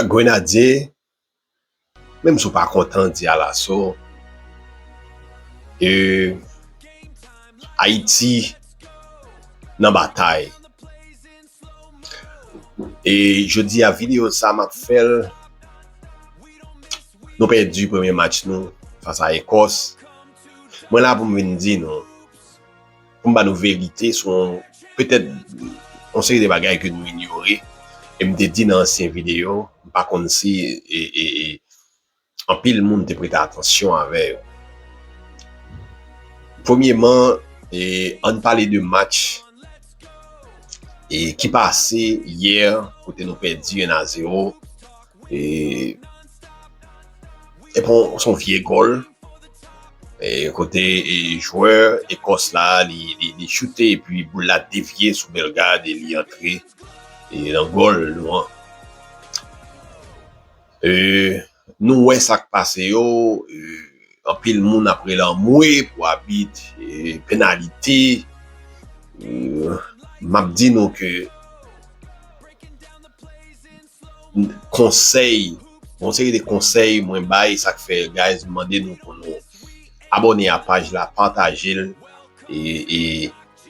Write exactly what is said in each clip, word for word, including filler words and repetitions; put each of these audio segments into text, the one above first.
Grenadye, menm si w pa kontan, di Alaso, e Ayiti nan batay. E jodi a, videyo sa, m ap fè l. Nou pèdi premye match nou fas a Ekòs. Mwen la pou m vin di nou, pou m ba nou verite sou yon, petèt, yon seri de bagay ke nou inyore. E m te di nan ansyen videyo, m pa konn si e, e, e, anpil moun te prete atansyon avè yo. Premyeman, e, ann pale de match e, ki pase yè, kote nou pèdi un a zéro. E, e bon, se yon vye gòl. E, kote, e, jwè Ekòs la, li, li, li choute epi boul la devye sou Bellegarde e li antre, e, nan gòl nou an. E, nou wè sa k pase yo, e, anpil moun ap rele anmwe pou abit, e, penalite. E, m ap di nou ke konsèy, yon seri de konsèy mwen bay, sa k fè, guys, m mande nou pou nou abòne a paj la, pataje l, e, e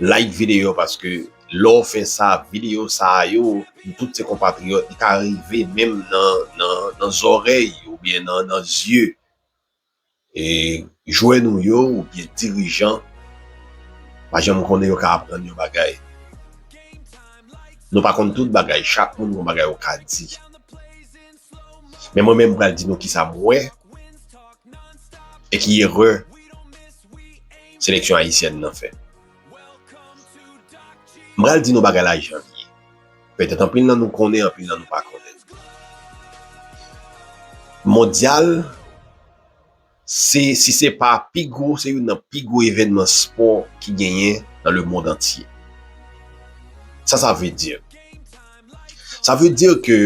like videyo, paske lè w fè sa, videyo sa yo, nou tout se konpatriyòt, li ka rive menm nan, nan, nan zòrèy oubyen nan, nan zye, e, jwè nou yo oubyen dirijan, pa janm konnen yo ka aprann yon bagay. Nou pa konn tout bagay, chak moun gon bagay yo ka di. Men mwen menm, m pral di nou kisa m wè e ki erè seleksyon ayisyèn nan fè. M pral di nou bagay la jan l ye. Petèt anpil nan nou konnen, anpil nan nou pa konnen. Mondyal, se, si se pa pi gwo, se youn nan pi gwo evènman spò ki genyen nan lemonn antye. Sa sa vle di? Sa vle di ke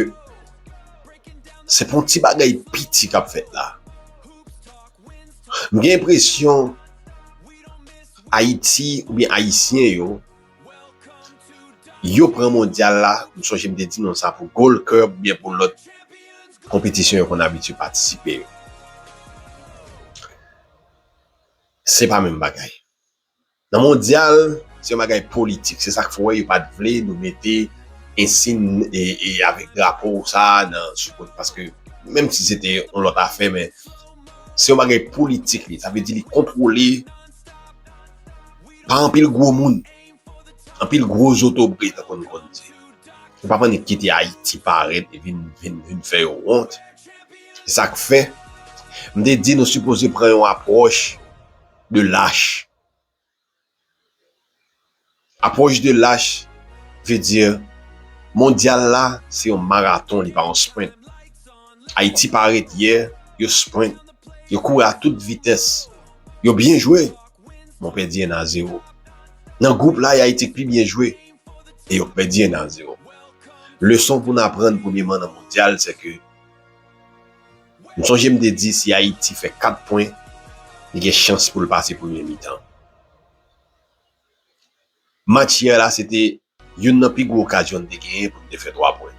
se pa yon ti bagay piti k ap fèt la. M gen enpresyon Ayiti oubyen Ayisyen yo, yo pran mondyal la, m sonje m te di nou sa pou Gold Cup oubyen pou lòt konpetisyon yo konn abitye patisipe yo. Se pa menm bagay. Nan mondyal, se yon bagay politik. Se sa k fè w wè yo pa t vle nou mete ensiy e, e avèk drapo sa a nan sou kot, paske menm si se te yon lòt afè, men se yon bagay politik li. Sa vle di li kontwole pa anpil gwo moun, anpil gwo zotobre, tankou nou konn di. Yo pa annik kite Ayiti parèt e vin, vin, vin fè yo wont. Se sa k fè m te di nou sipoze pran yon apwòch de lach. Apwòch de lach vle di mondyal la se yon maraton, li pa yon sprint. Ayiti parèt yè, yo sprint, yo kouri a tout vitès, yo byen jwe, men yo pèdi un a zéro. Nan gwoup la, e Ayiti k pi byen jwe, e yo pèdi un a zéro. Leson pou n aprann premyeman nan mondyal, se ke m sonje m te di si Ayiti fè kat pwen, li gen chans pou l pase premye mitan. Match yè la, se te youn nan pi gwo okazyon n te genyen pou n te fè twa pwen.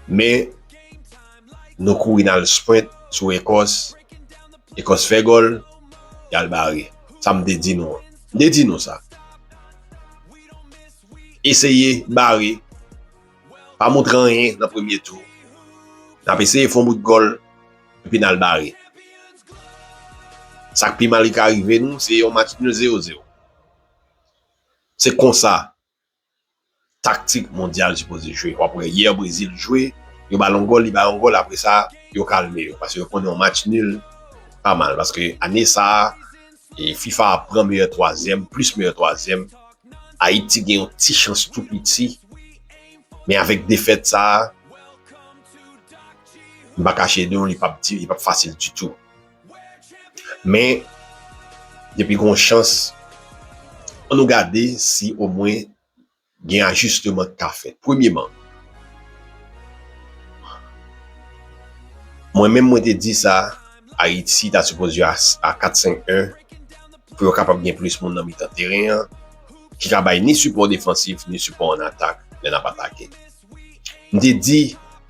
Men, nou kouri n al sprint sou Ekòs. Ekòs fè gòl, y al bare. Sa m te di nou an. M te di nou sa. Eseye bare. Pa montre anyen nan premye tou. N ap eseye fè yon bout gòl, epi n al bare. Sa k pi mal ki ka rive nou, se yon match nil zewo zewo. Se konsa taktik mondyal sipoze jwe. W ap wè yè Brezil jwe, yo ba l yon gòl, li ba yo yon gòl, apre sa, yo kalme yo. Paske yo konnen yon match nil pa mal. Paske ane sa a, e FIFA ap pran meyè twazyèm, plis meyè twazyèm. Ayiti gen yon ti chans tou piti. Men avèk defèt sa a, m pa kache non, li p ap di, li p ap fasil ditou. Men, depi gen yon chans, ann nou gade si omwen gen ajisteman k ka fèt. Premyeman, mwen menm mwen te di sa, Ayiti ta sipoze a, a kat senk en pou yo kapab gen plis moun nan mitan teren an, ki ka bay ni sipò defansif, ni sipò an atak, lè n ap atake. M te di,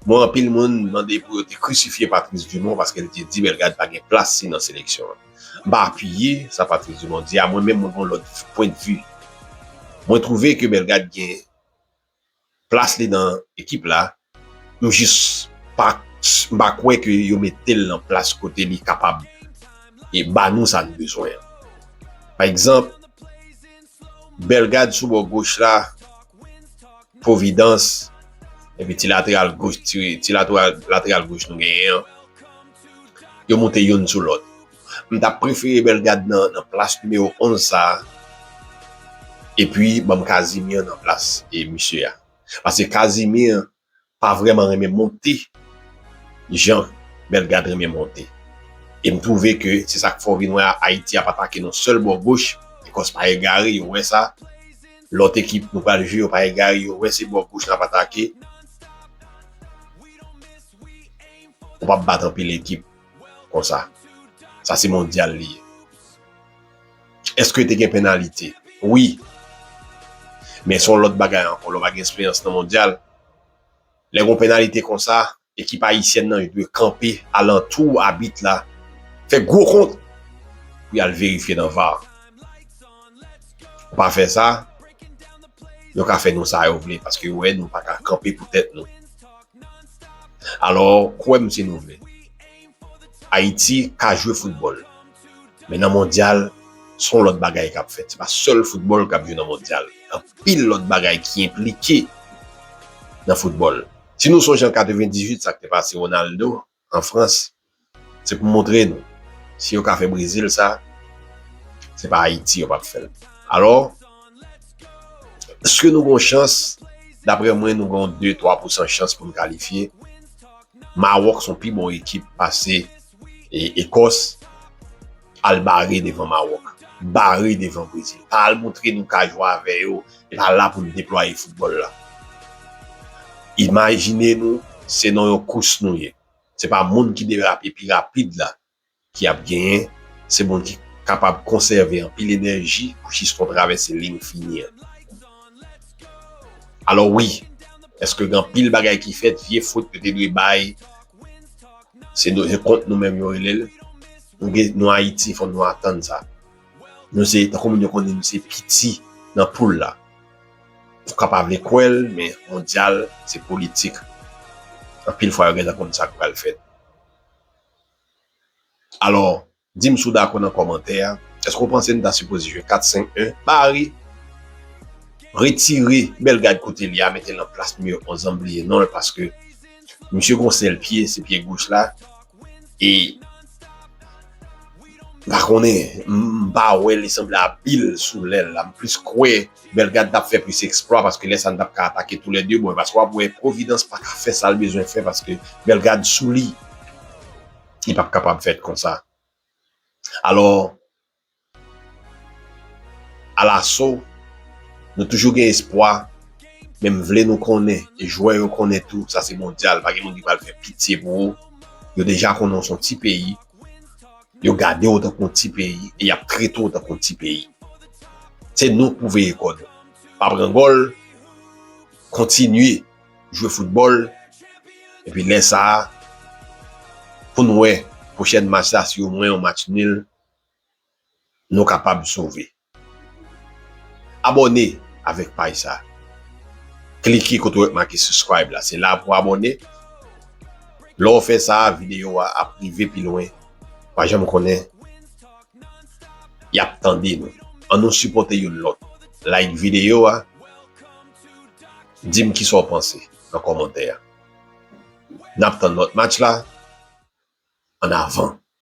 Mwen, anpil moun mande pou yo te krisifye Patrice Dumont paske l te di Bellegarde pa gen plas li nan seleksyon an. M pa apiye sa Patrice Dumont di a, mwen menm mwen gen yon lòt pwennvi. Mwen twouve ke Bellegarde gen plas li nan ekip la, m jis pa, m pa kwè ke yo mete l nan plas kote li kapab e ba nou sa n bezwen an. Pa egzanp, Bellegarde sou bò goch la, Providence, epi ti lateral goch, ti, ti lateral, lateral goch nou genyen an, yo moute youn sou lòt. M t ap prefere Bellegarde nan, nan plas nimewo onz sa a, epi ban m Casimir nan plas e misye a. Paske Casimir pa vrèman renmen monte jan Bellegarde renmen monte. E m twouve ke se sa k fè w vin wè Ayiti ap atake nan sèl bò goch. Ekòs pa egare, yo wè sa. Lòt ekip nou pral jwe, yo pa egare, yo wè se bò goch n ap atake. Ou p ap bat anpil ekip konsa. Sa se mondyal li ye. Èske te gen penalite? Wi. Men se yon lòt bagay ankò. Lè w pa gen esperyans nan mondyal, lè gen yon penalite konsa, ekip ayisyèn nan yo dwe kanpe alantou abit la, fè gwo kont pou y al verifye nan var. Ou pa fè sa, yo ka fè nou sa yo vle, paske yo wè nou pa ka kanpe pou tèt nou. Alò, kwè m si nou vle. Ayiti ka jwe foutbòl. Men nan mondyal, se yon lòt bagay k ap fèt. Se pa sèl foutbòl k ap jwe nan mondyal. Anpil lòt bagay ki enplike nan foutbòl. Si nou sonje an katrevendizuit, sa k te pase Ronaldo an Frans, se pou montre nou, si yo ka fè Brezil sa, se pa Ayiti yo p ap fè l. Alò, èske nou gen yon chans? Daprè mwen, nou gen yon de, twa pousan chans pou n kalifye. Mawòk se yon pi bon ekip pase e, Ekòs. Al bare devan Mawòk, bare devan Brezil. Pa al montre nou ka jwe avè yo, e pa la pou n deplwaye foutbòl la. Imajine nou, se nan yon kous nou ye. Se pa moun ki derape pi rapid la ki ap genyen, se moun ki kapab konsève anpil enèji pou jis kon travèse liy fini an. Alò wi, èske gen anpil bagay ki fèt, vye fot yo te dwe bay, se nou, se kont nou menm yo rele l. Nou gen, nou Ayiti, fò nou atann sa. Nou se, tankou moun yo konnen nou se piti nan poul la. Ou ka pa vle kwè l, men mondyal, se politik. Anpil fwa yo gentan konn sa k pral fèt. Alò, di m si w dakò nan kòmantè a. Èske w panse n ta sipoze jwe kat senk en? Bare, retire Bellegarde kote li a, mete l nan plas nimewo onz an, bliye non l, paske misye gon sèl pye, se pye goch la. E m pa konnen, m, m pa wè li sanble abil sou lèl la. M plis kwè Bellegarde t ap fè plis eksplwa, paske lè sa a n t ap ka atake toulède bò, paske w ap wè Providence pa ka fè sa l bezwen fè, paske Bellegarde sou li, li p ap kapab fèt konsa. Alò, alaso, nou toujou gen espwa, men m vle nou konnen, e jwè yo konnen tou, sa se mondyal, pa gen moun ki pral fè pitye pou ou. Yo deja konnen w se yon ti peyi, yo gade w tankou yon ti peyi, e y ap trete w tankou yon ti peyi. Se nou k pou veye kò nou. Pa pran gòl, kontinye jwe foutbòl, epi lè sa a, pou n wè pwochèn match la, si omwen yon match nil, nou kapab sove. Abòne avèk paj sa. Klike kote w wè k make subscribe la. Se la pou w abòne. Lè w fè sa, videyo a ap rive pi lwen. Pa janm konnen, y ap tande nou. Ann nou sipòte youn lòt. Like videyo a. Di m kisa w panse nan kòmantè a. N ap tann lòt match la. Ann avan.